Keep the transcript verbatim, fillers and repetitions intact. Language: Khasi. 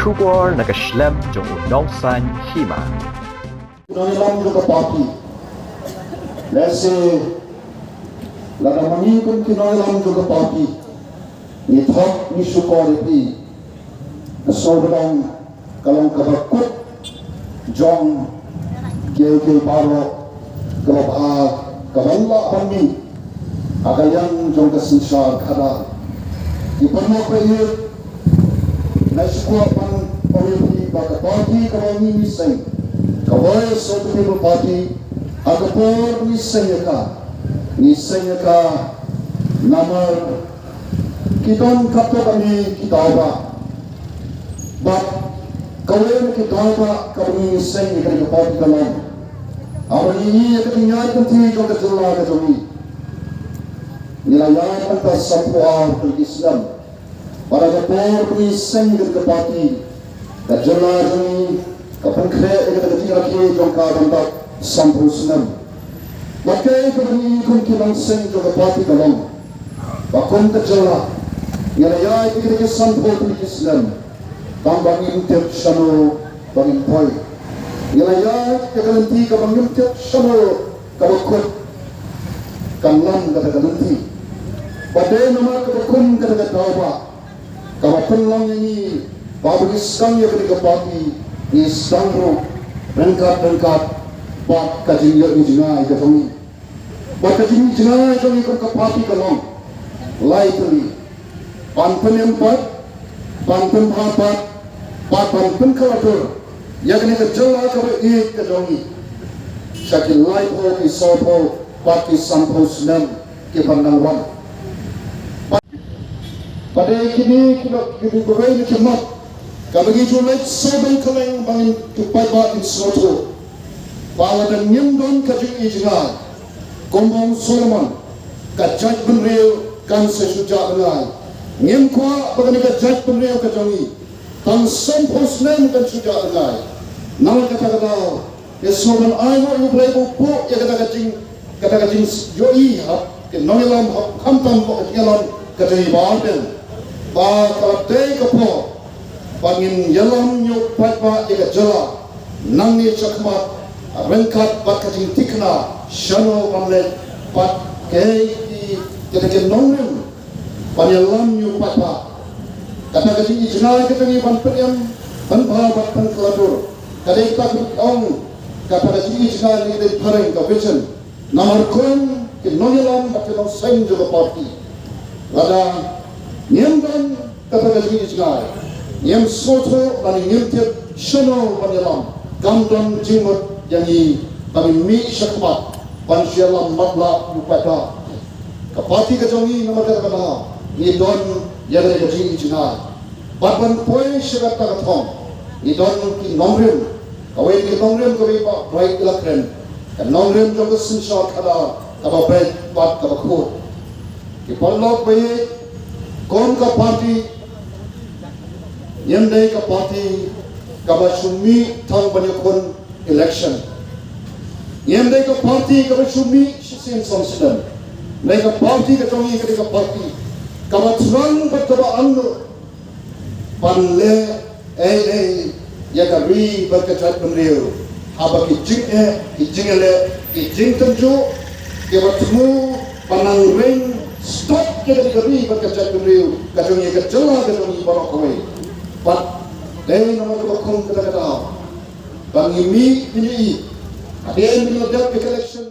Khubor na ka shlem jong u Nongsaiñ Hima. Nongïalam jong ka party. Lehse lada ma ngi kum ki nongïalam jong ka party ngi thok ngi shukor ïa phi. Ka sawdong ka long kaba kut jong kiei kiei baroh kaba bha kaba lah ban mih ha ka liang jong ka synshar khadar. Ki paralok ba ïeit, nga sngewbha ban ong ïa phi ba ka party kaba ngi ngi seng, ka Voice of the People Party, ha ka por ngi seng ïa ka, ngi seng ïa ka namar ki don katto katne ki daw ba, bad kawei na ki daw ba kaba ngi seng ïa ka dei ka party ka long, haba ngi ïohi ïa ka jingïaid lynti jong ka jylla ka jong ngi. Ngi la ïaid mynta sanphew ar tylli ki snem. Bad ha ka por ba ngi seng ïa ka dei ka party, ka jylla jong ngi ka pynkhreh ïa ka dei ka jingrakhe jong ka ban dap sanphew snem. Bad kaei kaba ngi kum ki nongseng jong ka party ka long ba kum ka jylla ngi la ïaid ïa ka dei ka sanphew tylli ki snem. Tang ba ngim tip shano ba ngin poi. Ngi la ïaid ïa ka lynti kaba ngim tip shano kaba kut kan long kata ka lynti. Ba dei namar kaba kum kata ka daw ba kaba pynlong ïa ngi ba ngi sdang ïa ka dei ka party, ngi sdang ruh ryngkat ryngkat bad ka jingïohi jngai ka jong ngi. Bad ka jingïohi jngai jong ngi kum ka party ka long lai tylli. Ban pynim pat, ban pynbha pat, bad ban pynkylla dur ïa kane ka jylla kaba ïeit ka jong ngi sha ki laiphew, ki sawphew bad ki sanphew snem ki ban nang wan. Bad dei kine ki ba, ki ba, ki ba, ki mat kaba ngi ju leit sawdong kylleng ba ngin, ki paidbah kin sngewthuh ba lada ngim don ka jingïohi jngai, kumba ong Solomon, ka jaitbynriew kan sa shu jah lyngngai. Ngim kwah ba kane ka jaitbynriew ka jong ngi tang sanphew snem kan shu jah lyngngai. Namar kata ka daw ngi sngewbha ban ai nguh ïa U Blei ba u buh ïa kata ka jing, kata ka jingïohi ha ki nongïalam, ha, khamtam ka jingïalam ka jong ngi ba ardent, ba ka la dei ka por ba ngin ïalam ïa u paidbah ïa ka jylla nangne shakhmat ryngkat bad ka jingthikna shano ban leit bad kaei ki, kita ki nongrim ban ïalam ïa u paidbah. Kata ka jingïohi jngai ka jong ngi ban pynim, pynbha bad pynkylla dur ka dei kata ka ong, kata ka jingïohi jngai ngi dei phareng ka vision. Namar kum ki nongïalam bad ki nongseng jong ka party, lada ngim don kata ka jingïohi jngai, ngim sngewthuh lane ngim tip shano ban ïalam, kam don jingmut ïa ngi ba ngin mih shakhmat ban shu ïalam matlah ïa u paidbah. Ka party ka jong ngi namar kata ka daw ngi don ïa kane ka jingïohi jngai. Bad ban poi sha kata ka thong ngi don ki nongrim, kawei na ki nongrim kaba i Bah Bright i la kren, ka nongrim jong ka synshar khadar kaba beit bad kaba khuid. Ki paralok ba ïeit, kum ka party ngim dei ka party kaba shu mih tang ban ïakhun election. Ngim dei ka party kaba shu mih shisien san snem. Dei ka party ka jong ngi ka dei ka party kaba thrang bad kaba angnud ban leh ei ei ïa ka ri bad ka jaitbynriew, haba ki jingeh, ki jingïaleh, ki jingtynjuh kiba thmu ban nang ring stok ïa ka ri bad ka jaitbynriew ka jong ngi, ka jylla ka jong ngi baroh kawei. Bad dei namar kaba kum kata ka daw ba ngi mih, ngi ïohi hadien ba ngi la dep ïa ka election.